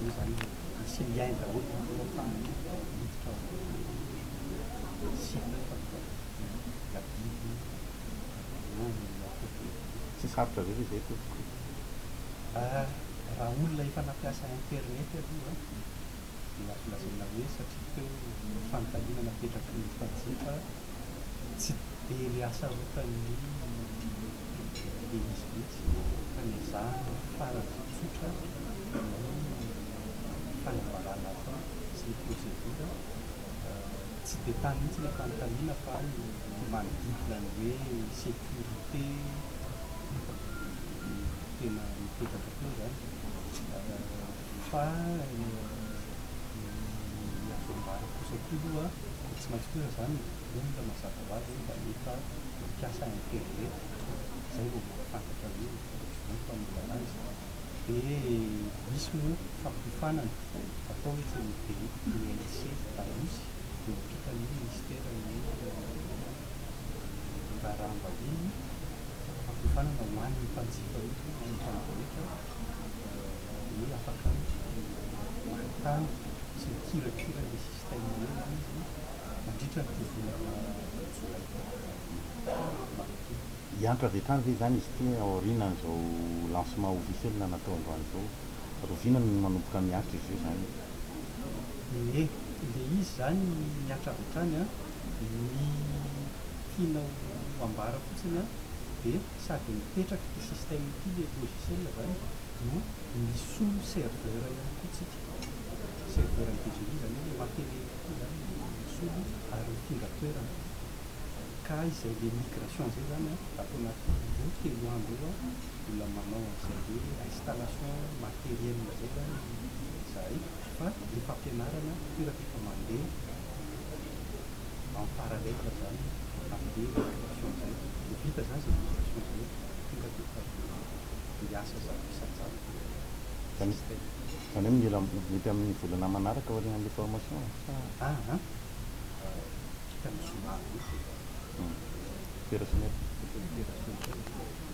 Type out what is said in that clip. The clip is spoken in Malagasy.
Io izany misy lien daholo ireo ahafahana miditra ao amin'ny site fa adidy eo ny entreprise. Tsy sarotra ve ve izay tompoko? Raha olona efa nampiasa internet aloha dia azo lazaina hoe satria teo ny fanontaniana napetraky ny mpanjifa tsy dia le hasarotan'ny le izy mihitsy fa nezahana faran'izay tsotra ny fanambarana atao sy ny procédure. Tsy dia tany mihitsy ilay fanontaniana fa ny manodidina ny hoe sécurité no tena nipetraka teo izany fa ny azo ambara kosa koa aloha dia tsy maintsy kosa izany olona mazava ho azy mba efa mampiasa internet izay vao mahafantatra hoe ohatr'izao ny fanaovana azy. Dia misy moa fampiofanana atao etsy amin'ny BNC Anosy eo ampitan'ny minisiteran'ny Raharaham-bahiny, fampiofanana ho an'ny mpanjifa mihitsy, ho an'ny mpandrahitra hoe afaka manontany sy mikirakira ilay système eo izany izy mandritra an'ity volana jolay ity. Hiantra avy hatrany ve izany izy ity aorianan'izao lancement officiel natao androany izao? Rahoviana no manomboka mihatra izy io izany? Ie, ilay izy izany mihatra avy hatrany an, ny tiana ho ambara fotsiny an, dia sady mipetraka ity système ity ilay logiciel izany no misolo serveur ihany koa tsika, serveur an'i DGI izany hoe ilay matériel koa izany misolo ary mifindra toerana. Ka izay le migration zay zany an, ato anaty roa telo andro eo an, mbola manao an'izay hoe installation matériel zay zany izahay fa le fampianarana toerako efa mandeha en parallèle zany amle migration zay, de vita zany zay migration zay tonga de efa miasa 100% le système. Zany hoe mila mety amin'ny volana manaraka aorianan'le formation sa? Aa. Vita ny zoma io dia Opérationnel. Opérationnel.